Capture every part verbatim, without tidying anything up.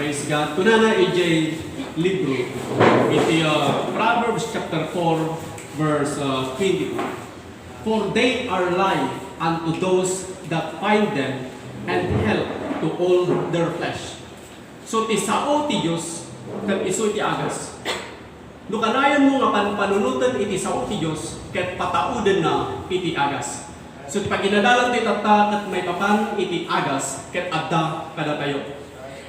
Praise God. Kunana idiay libro, iti, uh, Proverbs chapter four, verse, uh, twenty-two. "For they are life unto those that find them, and health to all their flesh." So, ti sao ti Dios, ket isu ti agas. No kanayon mo nga panpanunoten iti sao ti Dios, ket pataudenna iti agas. So, ti paginadalan ti tatta ket maipapan iti agas ket adda kadatayo.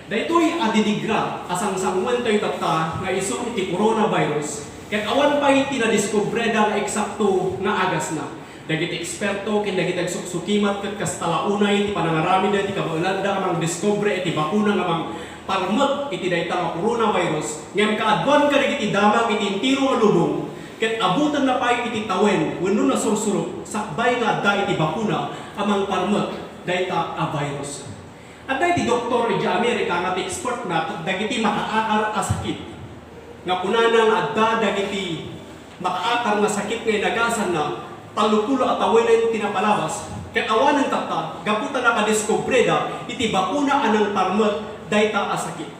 Daytoy a didigra a sangsanguentayo tatta nga isu iti coronavirus, ket awan pay ti nadiskubreda nga eksakto nga agasna. Dagiti eksperto ken dagiti agsuksukimat ket kasta la unay ti panangaramid iti kabaelanda a mangdiskubre iti bakuna nga mangparmek iti dayta nga coronavirus, ngem kaaduan kadagiti damag iti entero nga lubong, ket abutenna pay iti tawen wenno nasursurok sakbay nga adda iti bakuna a mangparmek dayta a virus. Adda iti doktor idiay Amerika nga ti expertna ket dagiti makaakar a sakit, nga kunana nga adda dagiti makaakar nga sakit nga inagasanna tallopulo a tawenen ti napalabas, ket awanen tatta, gapu ta nakadiskubreda iti bakuna a nangparmek dayta a sakit.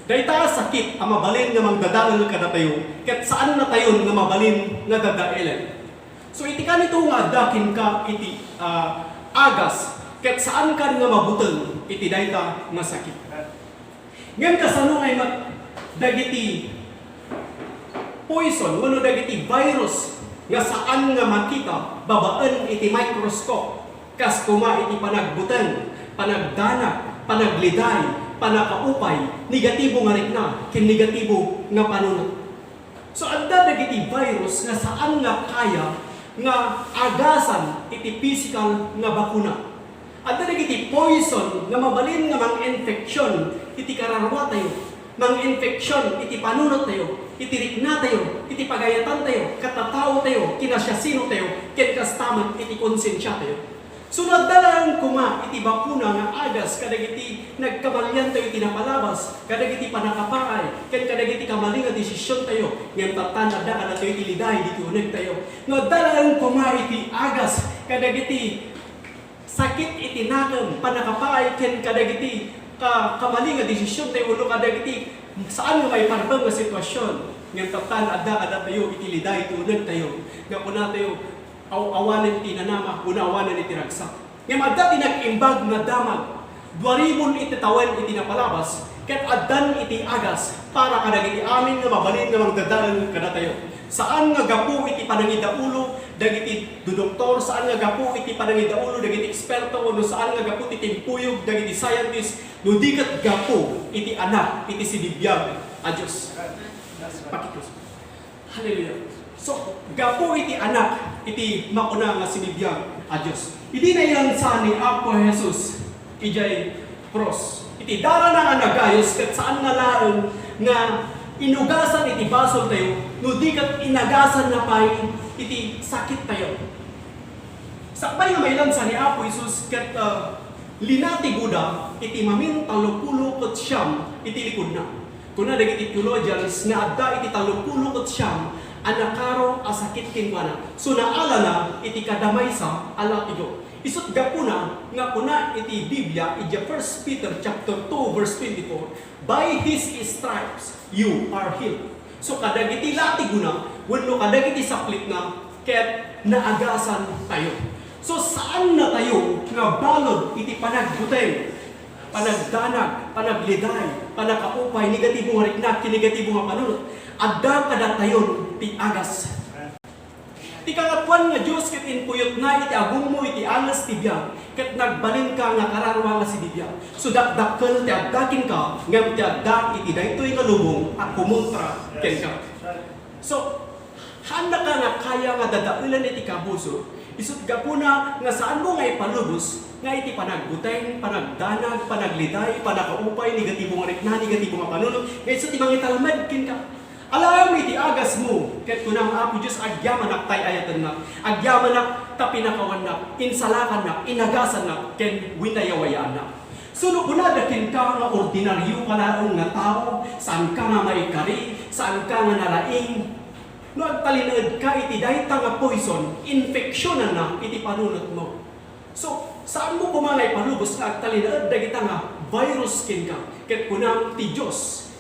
Dayta a sakit a mabalin nga mangdadael kadatayo, ket saannatayon nga mabalin nga dadaelen. So, iti kanito nga adda kenka iti, ah, agas, ket saankan nga mabuteng iti dayta nga sakit. Ngem kasano ngay met dagiti poison wenno dagiti virus nga saan nga makita babaen iti microscope, kas koma iti panagbuteng, panagdanag, panagliday, panakaupay, negatibo nga rikna, ken negatibo nga panunot? So, adda dagiti virus nga saan nga kaya nga agasan iti pisikal nga bakuna. Adda dagiti poison nga mabalin nga manginfection iti kararua tayo, manginfection iti panunot tayo, iti rikna tayo, iti pagayatan tayo, katatawo tayo, kinasiasino tayo, ken kasta met iti konsensia tayo. So, no adda laeng koma iti bakuna nga agas kadagiti nagkamaliantayo iti napalabas, kadagiti pannakapaay, ken kadagiti kamalin nga desisiontayo, ngem tattan adda kadatayo iti liday ditoy unegtayo. No adda laeng koma iti agas kadagiti sakit iti nakem, pannakapaay, ken kadagiti ka-, kamalin nga desisiontayo wenno kadagiti saan nga maiparmek nga sitwasion, ngem tattan adda kadatayo iti liday ditoy unegtayo, nga kunatayo, aw-, awanen ti nanama, wenno awanen iti ragsak. Ngem adda ti nag-imbag nga damag, duaribun iti tawen iti napalabas, ket addan iti agas para kadagiti amin nga mabalin nga mangdadael kadatayo. Saan nga gapu iti panangidaulo dagiti dudoktor, saan nga gapu iti panangidaulo dagiti eksperto, wenno saan nga gapu ti timpuyog dagiti scientist, no di ket gapu iti Anak iti sibibiag a Dios. Pakitlo. Hallelujah. So, gapu iti Anak iti makuna nga sibibiag a Dios. Idi nailansa ni Apo Jesus idiay krus, iti darana nga nagayos ket saan nga laeng nga inugasan iti basoltayo, no di ket inagasanna pay iti sakittayo. Sakbay nga mailansa ni Apo Jesus ket, ah, linatigoda iti mamin tallopulo ket siam iti likudna. Kuna dagiti theologians nga adda iti tallopulo ket siam a nakaro a sakit kenkuana. So, naalana iti kada maysa a latigo. Isut' gapuna nga kuna iti Biblia, iti First Peter chapter two, verse twenty-four, "By his stripes you are healed." So, kadagiti latigona wenno kadagiti saplitna ket naagasan tayo. So, saan na tayo nga balud iti panagbuteng, panagdanag, panagliday, pannakaupay, negatibo nga rikna, ken negatibo nga panunot. Adda kadatayon ti agas. Ti Kangatoan nga Dios ket impuyotna iti agummo iti anges ti biag, ket nagbalinka nga kararua nga sibibiag. So, dakdakkel ti adda kenka, ngem ti adda iti daytoy nga lubong a kumontra kenka. So, haannaka nga kaya nga dadaelen iti kabusor, isut' gapuna nga saanmo nga ipalubos nga iti panagbuteng, panagdanag, panagliday, pannakaupay, negatibo nga rikna, negatibo nga panunot, nga isu ti mangitalmed kenka. Alaem iti agasmo, ket kunam, Apo Dios, agyamanak ta ay-ayatennak, agyamanak ta pinakawannak, insalakannak, inagasannak, ken winayawayaannak. So, no kunada kenka nga ordinarioka laeng nga tao, saanka nga maikari, saanka nga nalaing, no agtalinaedka iti dayta nga poison, infeksionanna iti panunotmo. So, saanmo koma nga ipalubos nga agtalinaed dagita nga virus kenka, ket kunam ti Dios,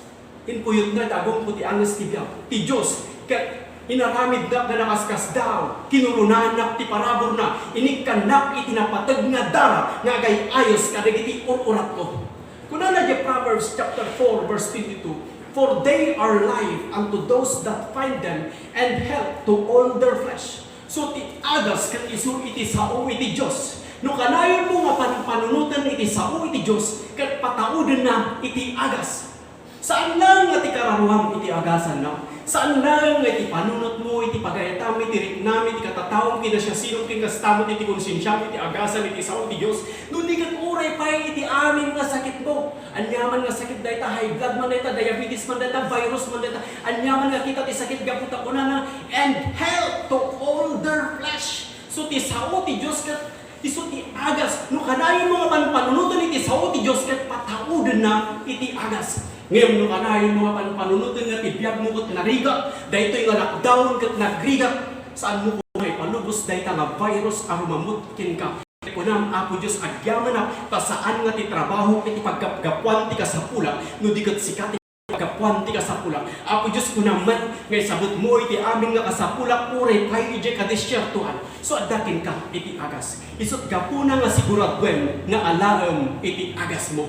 inkuyotna ti agongko ti anges ti biag. Ti Dios, ket inaramidnak nga nakaskasdaaw, kinurunaannak ti paraburna, inikkannak iti napateg nga dara nga agay-ayos kadagiti ur-uratko. Kunana di Proverbs chapter four, verse twenty-two, "For they are life unto those that find them, and health to all their flesh." So, ti agas ket isu iti sao iti Dios. No kanayonmo nga panpanunoten iti sao iti Dios, ket pataudenna iti agas. Saan laeng nga ti kararuam iti agasanna. Saan laeng nga iti panunotmo, iti pagayatam, iti riknam, iti katataom, kinasiasinom, ken kasta met iti konsensiam, iti agasam iti sao iti Dios. No di ket uray pay iti amin nga sakitmo. Aniaman nga sakit dayta, high blood man dayta, diabetes man dayta, virus man dayta, aniaman nga kita ti sakit gapu ta kunana, "And health to all their flesh." So, ti sao ti Dios ket isu ti agas. No kanayonmo nga panpanunoten iti sao ti Dios ket pataudenna iti agas. Ngem no kanayonmo nga panpanunoten nga ti biagmo ket narigat, daytoy nga lockdown ket nagrigat, saanmo koma ipalubos dayta nga virus a rumammut kenka. Kunam, "Apo Dios, agyamanak ta saan nga ti trabaho iti paggapgapuan ti kasapulak, no di ket sika ti paggapgapuan ti kasapulak." Apo Dios, kunam met nga isabutmo iti amin nga kasapulak uray pay idiay kadesiertoan. So, adda kenka iti agas. Isut' gapuna nga siguraduen nga alaem iti agasmo.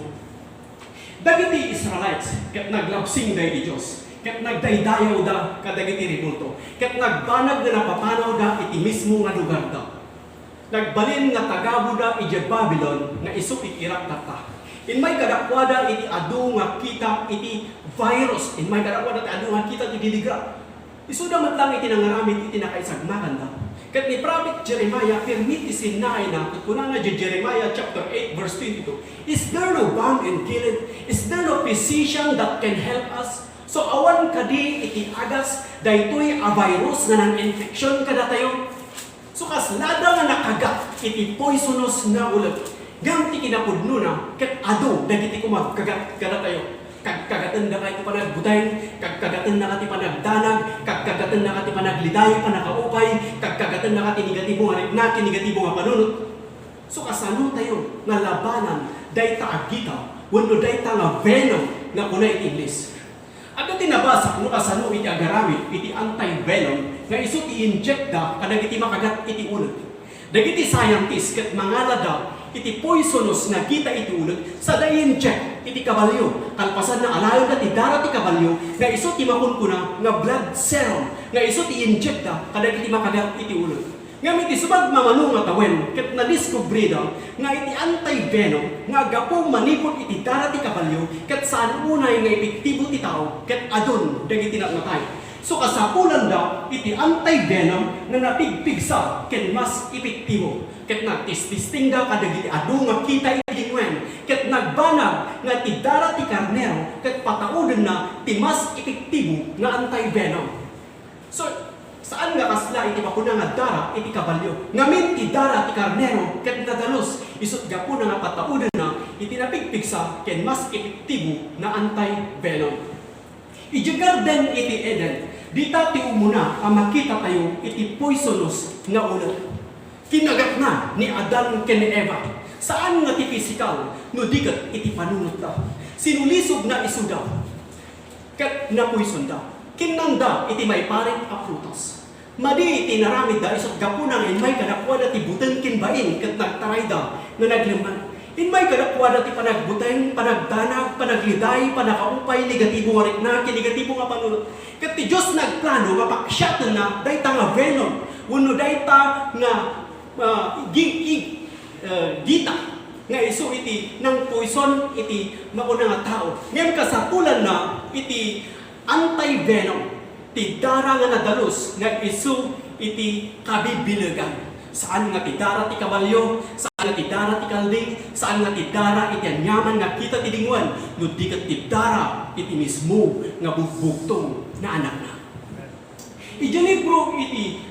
Dagiti Israelites ket naglabsingda iti Dios, ket nagdaydayawda kadagiti rebulto, ket nagbanag nga napapanawda iti mismo nga lugarda. Nagbalin nga tagabuda idiay Babilon nga isu iti Irak tatta. Immay kadakuada iti adu nga kita iti virus. Immay kadakuada ti adu nga kita ti diligra. Isuda met laeng iti nangaramid iti nakaisagmakanda. Ket ni Prophet Jeremiah, pirmi ti sinnaayna, ket kunana idiay Jeremiah chapter eight, verse twenty-two, "Is there no balm in Gilead? Is there no physician that can help us?" So, awan kadi iti agas daytoy a virus nga nang-infection kadatayo? So, kaslada nga nakagat iti poisonous nga uleg. Ngem ti kinapudnona, ket adu dagiti kumagkagat kadatayo. Kagkagatendaka iti panagbuteng, kagkagatennaka ti panagdanag, kagkagatennaka ti panagliday, pannakaupay, kagkagatennaka ti negatibo nga rikna, ti negatibo nga panunot. So, kasano tayo nga labanan dayta a gita wenno dayta nga venom nga kuna iti Ingles? Adda ti nabasa no kasano iti agaramid iti anti-venom nga isu ti i-injectda kadagiti makagat iti uleg. Dagiti scientist ket mangalada iti poisonous nga gita iti uleg, sada i-inject iti kabalio. Kalpasanna, alaenda ti dara ti kabalio nga isu ti makunkuna nga blood serum nga isu ti i-injectda kadagiti makagat iti uleg. Ngem iti subagmamano nga tawen, ket nadiskubrida nga iti anti-venom nga aggapu manipud iti dara ti kabalio, ket saan unay nga epektibo ti tao, ket adun dagiti natnatay. So, kasapulanda iti anti-venom nga napigpigsa ken mas epektibo, ket nagtestistingda kadagiti adu nga kita iti nguen, ket nagbanag nga ti dara ti karnero ket pataudenna ti mas epektibo nga anti-venom. So, saan nga kasla iti makuna nga dara iti kabalio. Ngamin ti dara ti karnero ket nadalus, isut' gapuna nga pataudenna iti napigpigsa ken mas epektibo nga anti-venom. Idiay garden iti Eden, dita ti umuna a makitatayo iti poisonous nga uleg. Kinagatna ni Adan ken ni Eva, saan nga ti pisikal no di ket iti panunotda. Sinulisogna isuda ket napoisonda. Kinnanda iti maiparit a prutas. Madi ti inaramidda, isut' gapuna nga immay kadakuada ti buteng ken bain ket nagtarayda nga naglemmen. Immay kadakuada ti panagbuteng, panagdanag, panagliday, pannakaupay, negatibo nga rikna, ken negatibo nga panunot. Ket ti Dios nagplano nga paksiatenna dayta nga venom wenno dayta nga, ah, gi-, gi-, ah, gita nga isu iti nangpoison iti makuna nga tao. Ngem kasapulanna iti anti-venom, ti dara nga nadalus nga isu iti kabibilegan. Saan nga ti dara ti kabalio, saan nga ti dara ti kalding, saan nga ti dara iti aniaman nga kita ti dingwen, no di ket ti dara iti mismo nga bugbugtong nga Anakna. Iti libro iti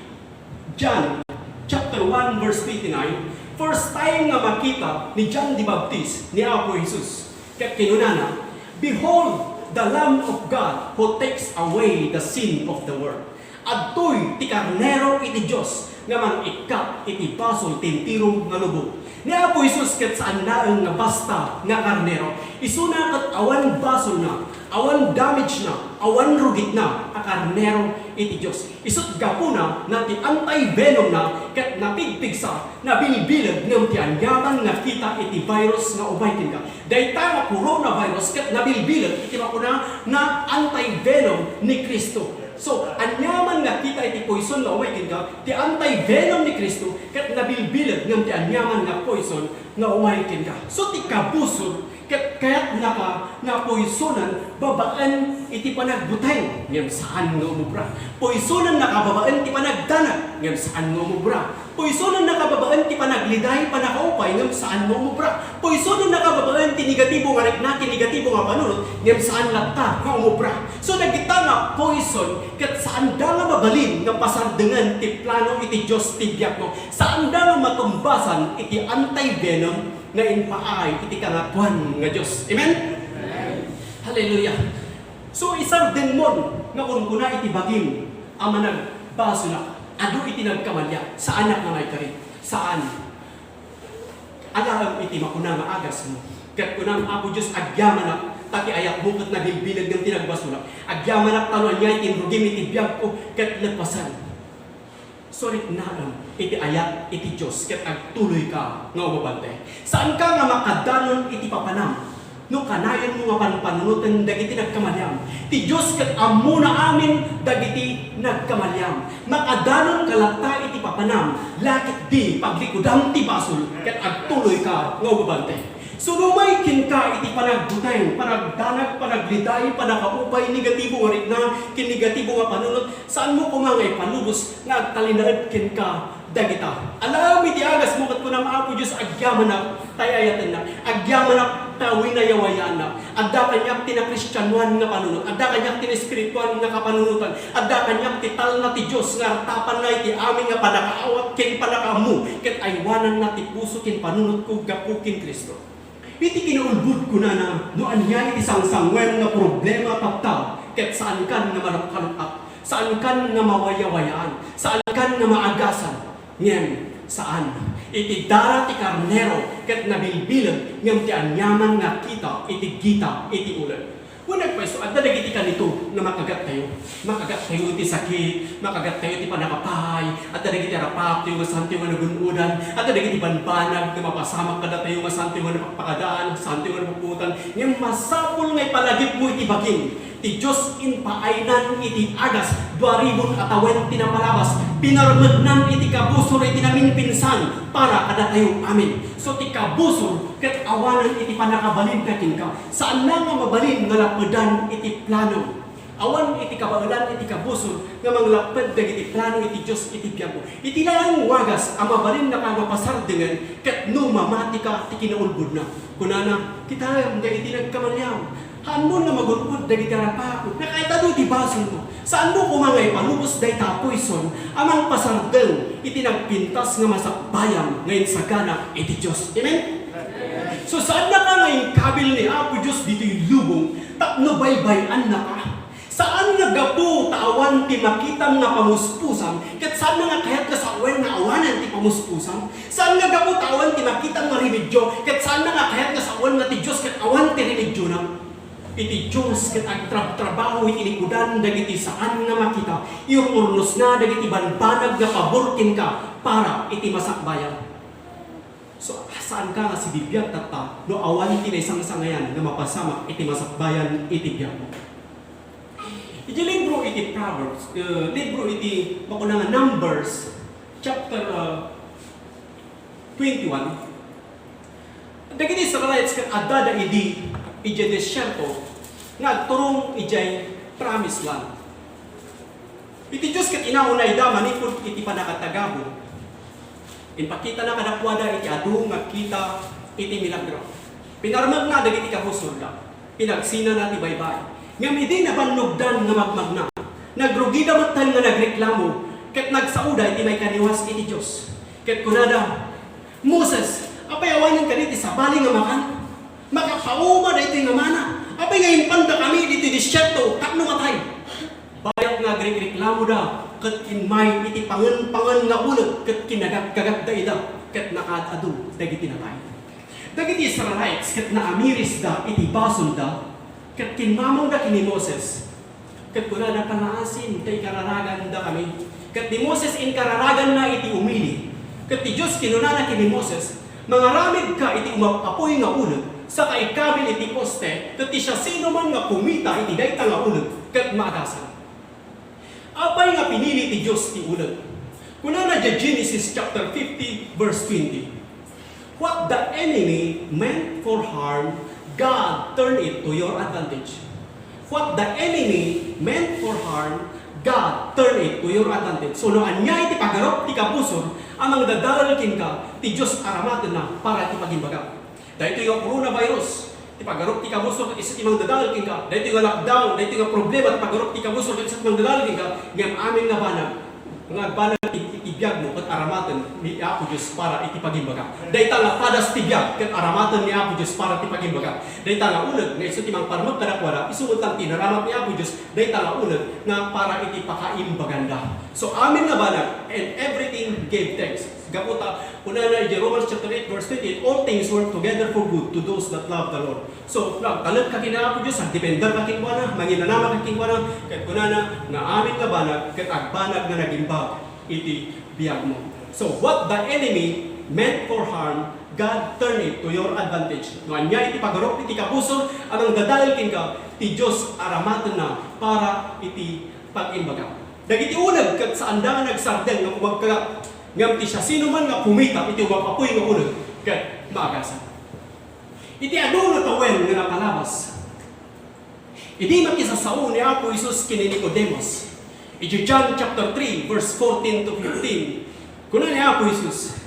John chapter one, verse twenty-nine, first time nga makita ni John the Baptist ni Apo Jesus. Ket kinunana, "Behold, the Lamb of God who takes away the sin of the world." Adtoy ti karnero iti Dios nga mang-ikkat iti basol ti entero nga lubong. Ni Apo Jesus ket saan laeng nga basta nga karnero. Isuna ket awan basolna, awan damage-na, awan rugitna a karnero iti Dios. Isut' gapuna na ti anti-venom-na ket napigpigsa, nabilbileg ngem ti aniaman nga kita iti virus nga umay kenka. Dayta nga coronavirus ket nabilbileg iti makuna nga anti-venom ni Cristo. So, aniaman nga kita iti poison nga umay kenka, ti anti-venom ni Cristo ket nabilbileg ngem ti aniaman nga poison nga umay kenka. So, ti kabusor ket kayatnaka nga poisonen babaen iti panagbuteng ngem saan nga umubra. Poisonennaka babaen ti panagdanag ngem saan nga umubra. Poisonennaka babaen ti panagliday, pannakaupay, ngem saan nga umubra. Poisonennaka babaen ti negatibo nga rikna, ti negatibo nga panunot, ngem saan latta nga umubra. So, dagita nga poison, ket saanda nga mabalin nga pasardengen ti plano iti Dios ti biagmo. Saanda nga matumbasan iti anti-venom nga impaay iti Kangatoan nga Dios. Amen? Hallelujah. So, isardengmon nga kunkuna iti bagim a managbasolak, adu iti nagkamalian, saanak nga maikari. Saan. Alaem iti makuna nga agasmo. Ket kunam, Apo Dios, agyamanak, ta ti ayatmo ket nabilbileg ngem ti nagbasolak. Agyamanak ta no ania iti inrugim iti biagko, ket lepasan. Suriknaem iti ayat iti Dios ket agtuloyka nga umabante. Saanka nga makadanon iti papanam no kanayon mo nga panpanunoten dagiti nagkamaliam. Ti Dios ket ammona amin dagiti nagkamaliam. Makadanonka latta iti papanam, la ket di paglikudan ti basol ket agtuloyka nga umabante. Sumumay kenka iti panagbuteng, panagdanag, panagliday, pannakaupay, negatibo nga rikna, ken negatibo nga panunot, saanmo koma nga ipalubos nga agtalinaed kenka dagita. Alaem iti agasmo ket kunam, Apo Dios, agyamanak ta ay-ayatennak. Agyamanak ta winayawayaannak. Adda kaniak ti nakristianoan nga panunot. Adda kaniak ti naespirituan nga kapanunotan. Adda kaniak ti talna ti Dios nga artapanna iti amin nga pannakaawat ken pannakaammo ket aywananna ti puso ken panunotko gapu ken Cristo. Iti kinaulbod, kunana, no ania iti sangsangwem nga problema tatta, ket saankan nga malukkaluk-at, saankan nga mawayawayaan, saankan nga maagasan, ngem saan. Iti dara ti karnero ket nabilbileg, ngem ti aniaman nga kita iti gita iti ulep. Wen nagpayso, adda dagiti kanito nga makagattayo. Makagattayo iti sakit, makagattayo iti pannakapaay, adda dagiti arapatayo nga saantayo nga nagun-odan, adda dagiti banbanag nga mapasamak kadatayo nga saantayo nga napakpakadaan, saantayo nga napupuotan. Ngem masapul nga ipalagipmo iti bagim ti Dios. Impaaynan iti agas, duaribun a tawen ti napalabas, pinarmeknan iti kabusor iti naminpinsan para kadatayo amin. So, ti kabusor ket awanan iti pannakabalinna kenka. Saanna nga mabalin nga lappedan iti plano. Awan iti kabaelan iti kabusor nga manglapped dagiti plano iti Dios iti biagmo. Iti laeng wagas a mabalinnaka nga pasardengen ket no mamatika ti kinaulbodna. Kunana, "Kitaem dagiti nagkamaliam. Haanmon nga magun-od dagiti arapako. Nakaitado ti basolmo. Saanmo koma nga ipalubos dayta a poison a mangpasardeng iti nagpintas nga masakbayan nga insagana iti Dios." Amen? So, saannaka nga inkabil ni Apo Dios ditoy lubong tapno baybay-annaka. Saan nga gapu ta awan ti makitam nga pamuspusam, ket saan nga kayat nga sawen nga awanan ti pamuspusam? Saan nga gapu ta awan ti makitam nga remedyo, ket saan nga kayat nga sawen nga ti Dios ket awan ti remedyona? Iti Dios ket agtrabtrabaho iti likudan dagiti saan nga makita, iur-urnosna dagiti banbanag nga pabor kenka para iti masakbayan. So, saanka nga sibibiag tatta no awan ti naisangsangayan nga mapasamak iti masakbayan iti biagmo. Iti libro iti Proverbs, eh, libro iti makuna nga Numbers, chapter, ah, twenty-one, dagiti Israelites ket addada idi idiay desierto nga agturong idiay Promised Land. Iti Dios ket inaunayda manipud iti pannakatagabon. Impakitana kadakuada iti adu nga kita iti milagro. Pinarmekna dagiti kabusorda. Pinagsinana ti baybay. Ngem idi nabannogdan nga magmagna, nagrugida metten nga nagreklamo ket nagsaoda iti maikaniwas iti Dios. Ket kunada, "Moses, apay awanen kadi ti sabali nga makan? Makapauma daytoy nga mana. Apay nga impandakami ditoy desierto tapno matay?" Bayat nga agrikreklamoda ket immay iti pangenpangen nga uleg ket kinagakgagakda ida. ket nakaad-adu dagiti natay. Dagiti Israelites ket naamirisda iti basolda, ket kimmamangda ken ni Moses, ket kunada, "Pangaasim ta ikararagandakami." Ket ni Moses inkararaganna iti umili. Ket ti Dios kinunana ken ni Moses, "Mangaramidka iti umap-apoy nga ulep, saka ikabil iti poste, ket ti siasinoman nga kumita iti dayta nga ulep, ket maagasan." Apay nga pinili ti Dios ti ulep? Kunana idiay Genesis chapter fifty, verse twenty, "What the enemy meant for harm, God turned it to your advantage." What the enemy meant for harm, God turned it to your advantage. So, no ania iti pagarup ti kabusor a mangdadael kenka, ti Dios aramatenna para iti pagimbaga. Daytoy nga coronavirus, ti pagarup ti kabusor ket isu ti mangdadael kenka. Daytoy nga lockdown, daytoy nga problema, ti pagarup ti kabusor ket isu ti mangdadael kenka. Ngem amin nga banag, nga agbanag iti, iti biagmo ket aramaten ni Apo Dios para iti pagimbaga. Dayta nga padas ti biag ket aramaten ni Apo Dios para ti pagimbaga. Dayta nga ulep nga isu ti mangparmek kadakuada, isu met laeng ti inaramat ni Apo Dios, dayta nga ulep nga para iti pakaimbaganda. So, amin nga banag, "And everything gave thanks." Gapu ta, kunana idiay Romans chapter eight, verse twenty-eight, "All things work together for good to those that love the Lord." So, nagtalek ka ken Apo Dios, agdepender ka kenkuana, manginanama ka kenkuana, ket kunana nga amin nga banag, ket agbanag nga nagimbag iti biagmo. So, what the enemy meant for harm, God turned it to your advantage. No ania iti pagarup iti kabusor a mangdadael kenka, ti Dios aramatenna para iti pag-imbaga. Dagiti ulep ket saanda nga nagsardeng nga umagkagat, ngem ti siasinoman nga kumita iti umap-apoy nga ulep ket maagasan. Iti adu nga tawen nga napalabas, idi makisasao ni Apo Jesus ken ni Nicodemus, iti John chapter three, verse fourteen to fifteen, kuna ni Apo Jesus,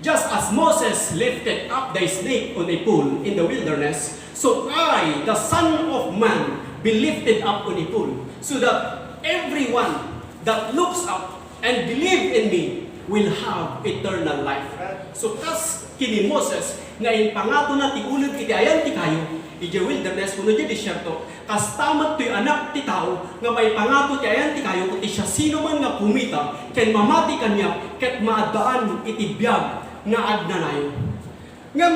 "Just as Moses lifted up the snake on a pole in the wilderness, so I, the Son of Man, be lifted up on a pole, so that everyone that looks up and believe in me will have eternal life." So, kas ken ni Moses nga impangatona ti ulep iti ayan ti kayo, idiay wilderness wenno idiay desierto, kasta met toy Anak ti Tao nga maipangato ti ayan ti kayo ket ti siasinoman nga kumita ken mamati kaniak ket maaddaan iti biag nga agnanayon. Ngem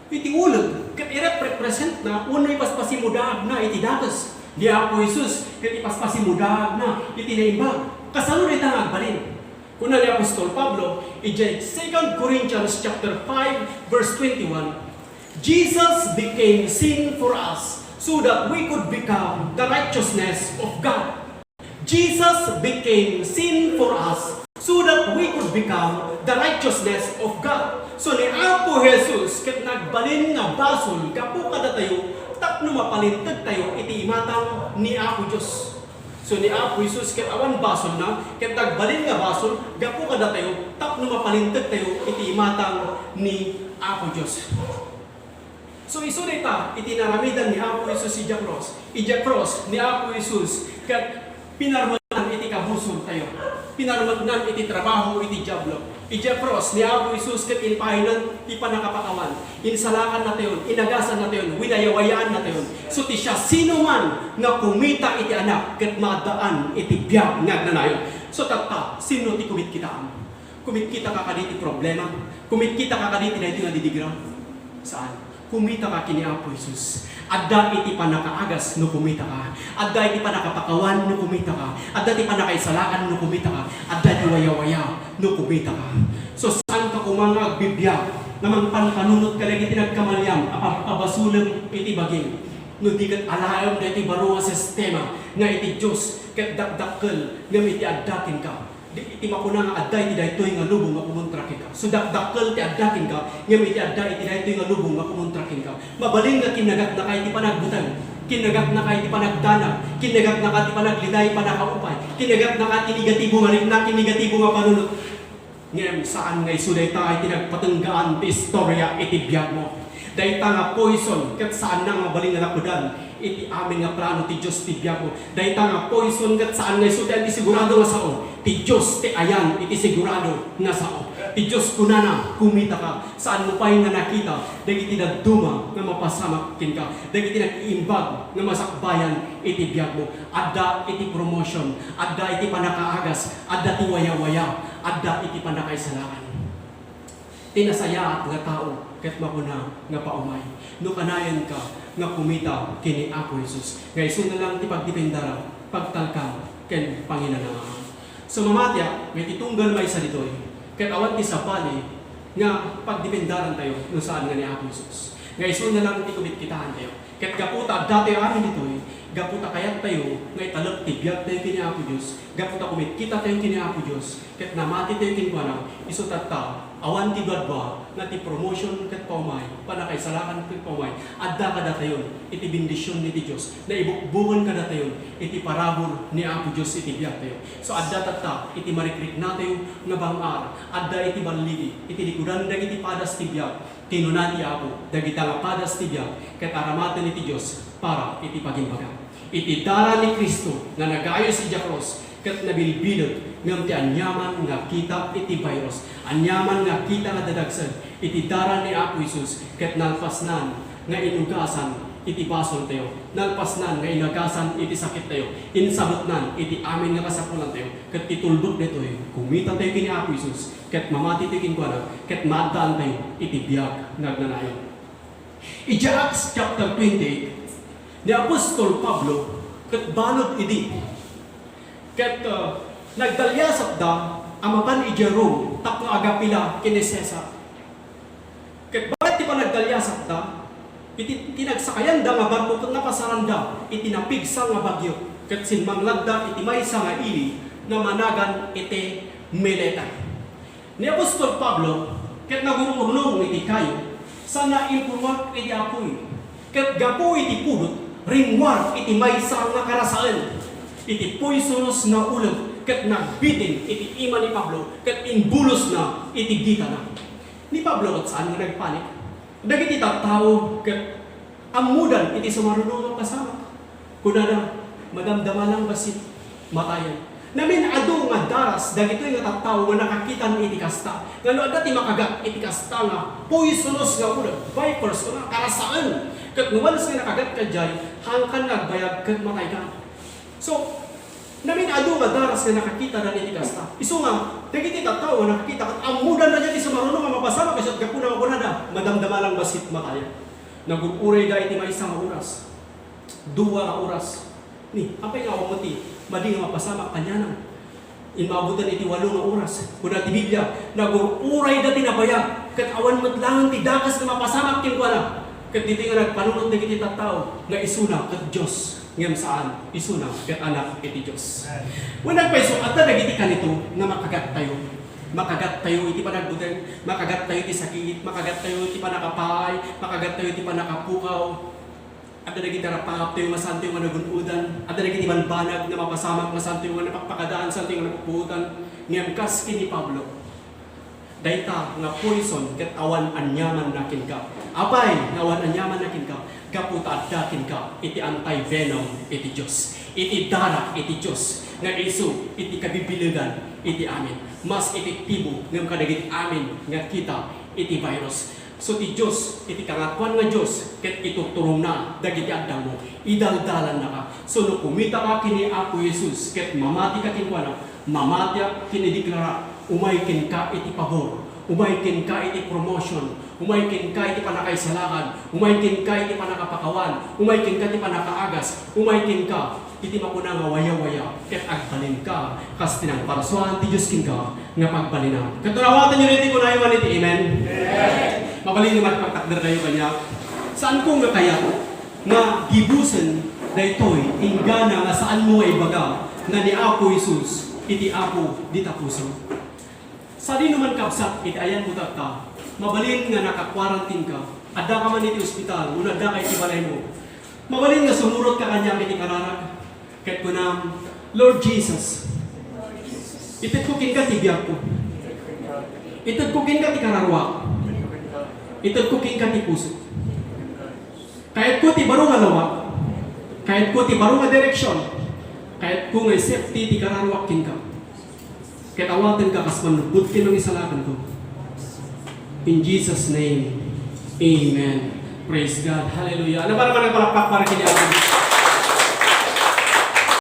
iti ulep ket ireprepresentna wenno ipaspasimudaagna iti dakes ni Apo Jesus ket ipaspasimudaagna iti naimbag. Kasano dayta nga agbalin? Kuna ni apostol Pablo idiay Second Corinthians chapter five, verse twenty-one, "Jesus became sin for us so that we could become the righteousness of God." Jesus became sin for us so that we could become the righteousness of God. So, ni Apo Jesus ket nagbalin nga basol gapu kadatayo tapno mapalinteg tayo iti imatang ni Apo Dios. So, ni Apo Jesus ket awan basolna, ket nagbalin nga basol gapu kadatayo tapno mapalinteg tayo iti imatang ni Apo Dios. So, isu dayta iti naramidan ni Apo Jesus idiay krus. Idiay krus ni Apo Jesus ket pinarmeknan iti kabusor tayo. Pinarmeknan iti trabaho iti Diablo. Idiay krus ni Apo Jesus ket impaynan ti pannakapakawan. Insalakan natayon, inagasan natayon, winayawayaan natayon. So, ti siasinoman nga kumita iti Anak ket maaddaan iti biag nga agnanayon. So, tatta, sino ti kumitkitaam? Kumitkitaka kadi ti problema? Kumitkitaka kadi ti daytoy nga didigra? Saan. Kumitaka ken ni Apo Jesus. Adda iti pannakaagas no kumitaka. Adda iti pannakapakawan no kumitaka. Adda iti pannakaisalakan no kumitaka. Adda iti wayawaya no kumitaka. So, saanka koma nga agbibiag nga mangpanpanunot kadagiti nagkamaliam a pagpabasolem iti bagim, no di ket alaem daytoy baro nga sistema nga iti Dios ket dakdakkel ngem iti adda kenka. Di iti makuna nga adda iti daytoy nga lubong nga kumontra kenka. So, dakdakkel ti adda kenka, ngem iti adda iti daytoy nga lubong nga kumontra kenka. Mabalin nga kinagatnaka iti panagbuteng, kinagatnaka iti panagdanag, kinagatnaka iti panagliday, pannakaupay, kinagatnaka iti negatibo nga rikna, iti negatibo nga panunot. Ngem saan nga isu dayta iti nagpatenggaan ti istorya iti biagmo. Dayta nga poison ket saanna nga mabalin nga lakudan iti amin nga plano ti Dios ti biagmo. Dayta nga poison ket saan nga isu ti sigurado nga sao. Ti Dios ti ayan iti sigurado nga sao. Ti Dios kunana, "Kumitaka." Saanmo pay nga nakita dagiti dadduma nga mapasamak kenka, dagiti nag-iimbag nga masakbayan iti biagmo. Adda iti promotion, adda iti pannakaagas, adda ti wayawaya, adda iti pannakaisalakan. ti nasayaat nga tao ket makuna nga paumay. No kanayanka nga kumita ken ni Apo Jesus, nga isuna lang ti pagdependaram, pagtalkam, ken panginanamam. So, mamatiak nga iti tunggal maysa ditoy, ket awan ti sabali nga pagdependarantayo no saan nga ni Apo Jesus. Nga isuna lang ti kumitkitaantayo. Ket gapu ta adda tayo amin ditoy, gapu ta kayattayo nga italek ti biagtayo ken ni Apo Dios, gapu ta kumitkitatayo ken ni Apo Dios, ket namatitayo kenkuana, isu tatta, awan ti duadua nga ti promotion ket paumay, pannakaisalakan ket paumay, adda kadatayon iti bendision ni ti Dios, naibukbuken kadatayon iti parabur ni Apo Dios iti biagtayo. So, adda tatta iti marikriknatayo nga bang-ar, adda iti balligi, iti likudan dagiti padas ti biag, Kinuna ti Apo, dagita nga padas ti biag, ket aramaten iti Dios para iti pagimbaga. Iti dara ni Cristo nga nagayus idiay krus, ket nabilbileg, ngem ti aniaman nga kita iti virus, aniaman nga kita nga dadagsen, iti dara ni Apo Jesus, ket nalpasnan nga inugasan iti basoltayo, nalpasnan nga inagasan iti sakittayo, insabetnan iti amin nga kasapulantayo, ket ti tulbek daytoy, kumitatayo ken ni Apo Jesus, ket mamatitayo kenkuana, ket maaddaantayo iti biag nga agnanayon. Idiay Acts chapter twenty-eight, ni apostol Pablo ket balud idi, ket, uh, nagdaliasatda a mapan idiay Rome tapno agapila ken ni Cesar. Ket bayat ti panagdaliasatda, iti, iti nagsakayanda nga barko ket napasaranda iti napigsa nga bagyo, ket simmangladda iti maysa nga ili nga managan iti Mileta. Ni apostol Pablo ket nagur-urnong iti kayo, sana impurruak iti apuy, ket gapu iti pudot, rimmuar iti maysa nga karasaen iti poisonous nga ulep, ket nagbitin iti ima ni Pablo, ket imbulosna iti gitana. Ni Pablo ket saan nga nagpanik. Dagiti tattao ket ammodan iti sumaruno nga pasamak. Kunada, "Madamdama lang bassit matayen." Namin-adu nga daras dagitoy nga tattao nga nakakitan iti kasta. Nga no adda ti makagat iti kasta nga poisonous nga ulep, vipers, kuna, karasaen. Ket no once nga nakagat ka diay, haankan nga agbayag ket matayka. So, namin-adu nga daras nga nakakita dagiti kasta. Isu nga, dagiti tattao nga nakakita, ket ammodan dagiti sumaruno nga mapasamak, ket gapuna nga kunada, "Madamdama lang bassit matayen." Nagur-urayda iti maysa nga oras. Dua nga oras. Ni, apay nga awan ti madi nga mapasamak kaniana? Immabutan iti walo nga oras. Kuna ti Biblia, nagur-urayda ti nabayag, ket awan met laeng ti dakes nga mapasamak kenkuana. Ket ditoy nga nagpanunot dagiti tattao nga isuna ket Dios, ngem saan, isuna ket anak iti Dios. Wen nagpayso, adda dagiti kanito nga makagattayo. Makagattayo iti panagbuteng, makagattayo iti sakit, makagattayo iti panakapaay, makagattayo iti panakapukaw. Adda dagiti rapangaptayo nga saantayo nga nagun-odan. Adda dagiti banbanag nga mapasamak nga saantayo nga napakpakadaan, saantayo nga napagpuotan. Ngem kas ken ni Pablo, dayta nga poison ket awan aniamanna kenka. Apay nga awan aniamanna kenka? Gapu ta adda kenka iti anti-venom iti Dios, iti dara iti Dios nga isu iti kabibilegan iti amin. Mas epektibo ngem kadagiti amin nga kita iti virus. So ti Dios, iti Kangatoan nga Dios, ket iturturongna dagiti addangmo, idaldalannaka. So no kumitaka ken ni Apo Jesus ket mamatika kenkuana, mamatiak ken ideklara, umay kenka iti pabor, umay kenka iti promotion, umay kenka iti pannakaisalakan, umay kenka iti pannakapakawan, umay kenka iti pannakaagas, umay kenka iti makuna nga wayawaya, ket agbalinka kas ti nangparsuaan ti Dios kenka nga pagbalinam. Ket no awatenyo daytoy, kunayo man iti amen. Amen. Mabalin nga makipagtakderkayo kaniak. Saanko nga kayat nga gibusen daytoy, inggana nga saanmo nga ibaga nga ni Apo Jesus iti Apo dita puso. Sadino man, kabsat, iti ayanmo tatta, mabalin nga naka-quarantine ka, adda ka man iti ospital, wenno adda ka iti balaymo, mabalin nga sumurot ka kaniak iti kararag, ket kunam, "Lord Jesus, itedko kenka ti biagko. Itedko kenka ti kararuak. Itedko kenka ti puso. Kayatko ti baro nga lawag. Kayatko ti baro nga direksion. Kayatko nga i-safety ti kararuak kenka. Ket awatenka kas mannubbot ken mangisalakanko." In Jesus' name, amen. Praise God. Hallelujah. Ano ba naman ang palakpak para kini Apo?